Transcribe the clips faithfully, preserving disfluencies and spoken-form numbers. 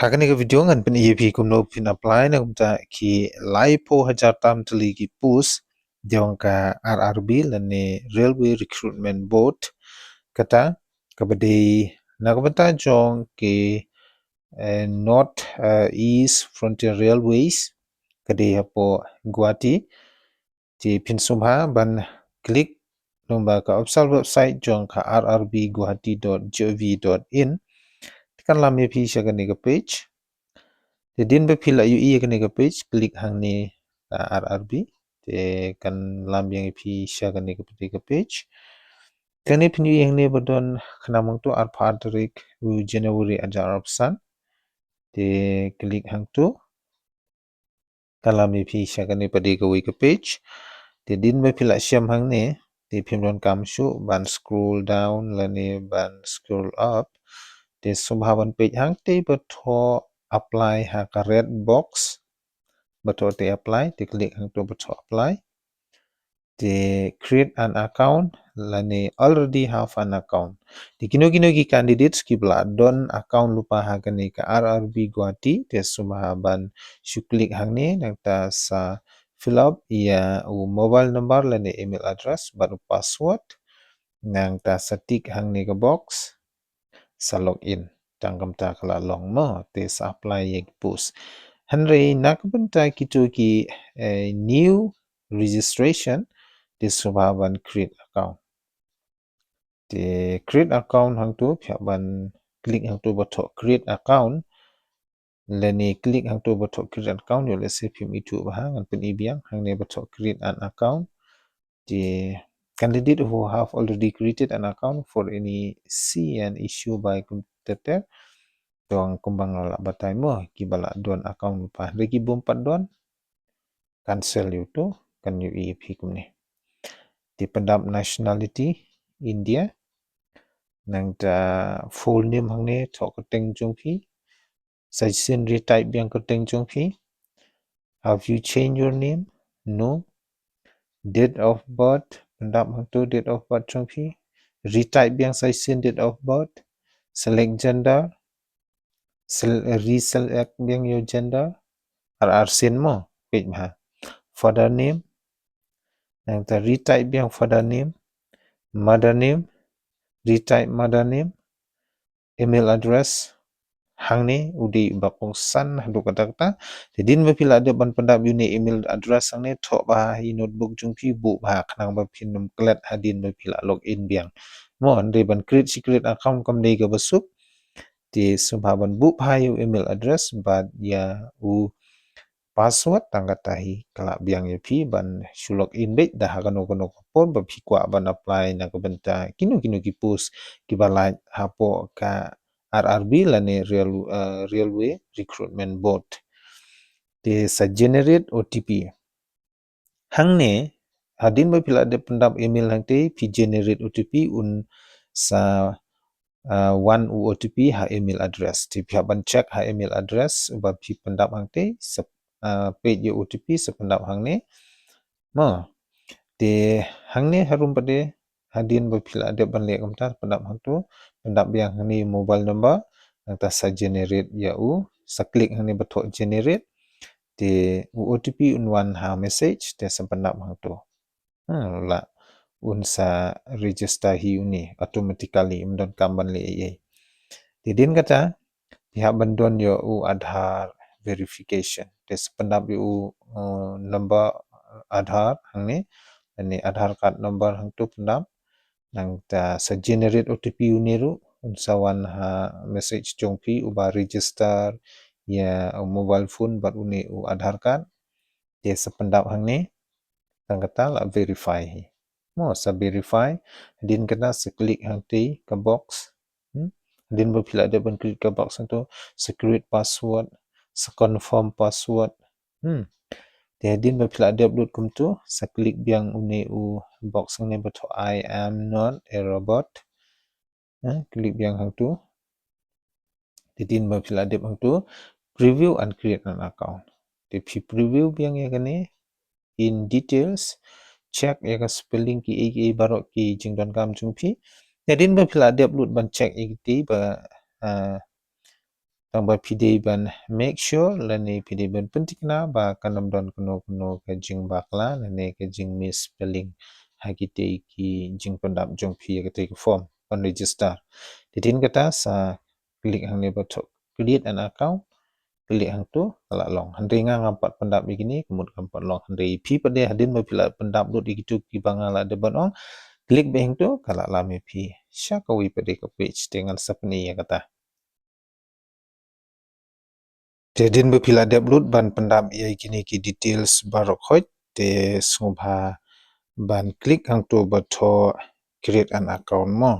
Ha kane ka video ngan pyni ïa phi kumno phin apply na kumta ki laiphew hajar tam tylli ki post jong ka R R B lane Railway Recruitment Board. Kata kaba dei na ka bynta jong ki, eh, North, eh, East Frontier Railways, ka dei hapoh Guwahati. Te phin sngewbha ban click lyngba ka official website jong ka R R B guwahati dot gov dot in. Te kan lam ïa phi sha kane ka page. Te hadien ba phi la ïohi ïa kane ka page, click hangne ka R R B. Te kan lam biang ïa phi sha kane ka page. Kane phin ïohi hangne ba don khnang hangto arphew ar tarik u January hajar arphew san. Te click hangto. Kan lam ïa phi sha kane pat kawei ka page. Te hadien ba phi la shem hangne, te phim donkam shuh ban scroll down lane ban scroll up. Te sngewbha ban peit hangtei ba thoh apply ha ka red box. Ba thoh te apply, te click hangto ba thoh apply. Te create an account lane already have an account. Te kino kino ki candidates kiba la don account lypa ha kane ka R R B Guwahati, te sngewbha ban shu click hangne, nangta sa fill up ïa u mobile number lane email address bad u password. Nangta sa tick hangne ka box, sa log in. Tang kumta ka la long mo, te sa apply ïa ki post. Hynrei na ka bynta kito ki, eh, new registration, te sngewbha ban create account. Te create account hangto, phi hap ban click hangto ba thoh create account. Lane click hangto ba thoh create account, ïoh lehse phim ithuh bha, ngan pyni biang, hangne ba thoh create an account. Te candidate who have already created an account for any C and issue by competitor. Tang kumba nga la batai mo, kiba la don account lypa. Hynrei ki bym pat don, cancel ïa uto, kan ïohi ïa phi kumne. Te pyndap nationality India. Nangta full name hangne, thoh kyrteng jong phi. Sa shisien retype biang kyrteng jong phi. Have you changed your name? No. Date of birth, pyndap hangto date of birth jong phi. Retype biang sa shisien date of birth. Select gender. Sel-, reselect biang your gender. Ar ar sien mo, peit bha. Father name. Nangta retype biang father name. Mother name. Retype mother name. Email address. Hangne u dei uba kongsan haduh katta katta. Te hadien ba phi la dep ban pyndap ïa une email address hangne, thoh bha ha i notebook jong phi, buh bha khnang ba phin ym klet hadien ba phi la log in biang. Mo, hynrei ban create secret account kam dei kaba suk. Te sngewbha ban buh bha ïa u email address bad ïa u password, tang kata hi ka lah biang ïa phi ban shu log in beit da ha kano kano ka por ba phi kwah ban apply na ka bynta kino kino ki post kiba lait hapoh ka R R B lane rail-, eh, Railway Recruitment Board. Te sa generate O T P. Hangne, hadien ba phi la dep pyndap email hangtei, phi generate O T P un sa, ah, wan u O T P ha email address. Te phi hap ban check ha email address uba phi pyndap hangtei, sa, ah, peit ïa O T P sa pyndap hangne. Mo. Te hangne harum pat de, hadien ba phi la dep ban leh kumta, pyndap hangto, pyndap biang hangne mobile number, nangta sa generate ïa u, sa click hangne ba thoh generate. Te u O T P un wan ha message, te sa pyndap hangto. Hmm, la un sa register hi une automatically, ym donkam ban leh ei ei. Te hadien kata, phi hap ban don ïa u Aadhaar verification. Te sa pyndap ïa u, uh, number Aadhaar hangne, lane Aadhaar card number hangto pyndap. Nangta sa generate O T P une ruh, un sa wan ha message jong phi uba register ïa u mobile phone bad une u Aadhaar card. Te sa pyndap hangne, tang kata la verify hi. Mo, sa verify, hadien kata sa click hangtei ka box. Hmm? Hadien ba phi la dep ban click ka box hangto, sa create password, sa confirm password. Hmm. Te hadien ba phi la dep lut kumto, sa click biang une u box hangne ba thoh I am not a robot. Ha, click biang hangto. Te hadien ba phi la dep hangto, preview and create an account. Te phi preview biang ïa kane, in details, check ïa ka spelling kiei kiei baroh ki jingdonkam jong phi. Te hadien ba phi la dep lut ban check ïa kiti ba, ah, Tang ba phi dei ban make sure lane phi dei ban pynthikna ba kan ym don kano kano ka jingbakla lane ka jingmisspelling ha kitei ki jingpyndap jong phi ïa katei ka form ban register. Te hadien kata sa click hangne ba thoh create an account, click hangto ka la long. Hynrei nga ngam pat pyndap ïa kine, ka mut kam pat long. Hynrei phi pat de hadien ba phi la pyndap lut ïa kito kiba nga la dep ban ong, click beit hangto ka la lam ïa phi sha kawei pat de ka page, te ngan sa pyni ïa kata. Te hadien ba phi la dep lut ban pyndap ïa kine ki details baroh khoit, te sngewbha ban click hangto ba thoh create an account mo.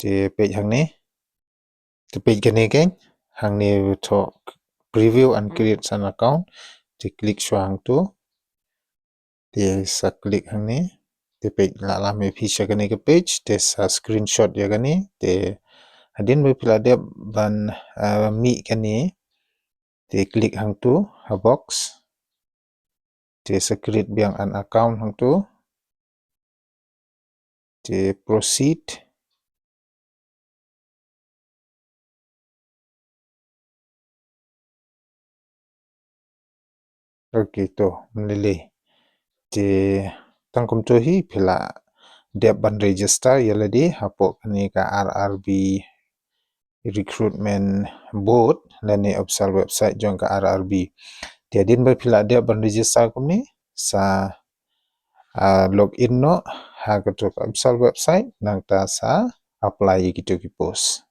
Te peit hangne. Te peit kane keiñ, hangne ba thoh preview and create an account. Te click shuwa hangto. Te sa click hangne. Te peit la lam ïa phi sha kane ka page. Te sa screenshot ïa kane. Te hadien ba phi la dep ban, ah, mih kane. Te click hangto ha box. Te sa create biang an account hangto. Te proceed. Okay, to, mynlei. Te tang kumto hi phi la dep ban register ïa lade hapoh kane ka R R B Recruitment Board lane official website jong ka R R B. Te hadien ba phi la dep ban register kumne, sa, ah, log in noh ha kato ka official website, nangta sa apply ïa kito ki post.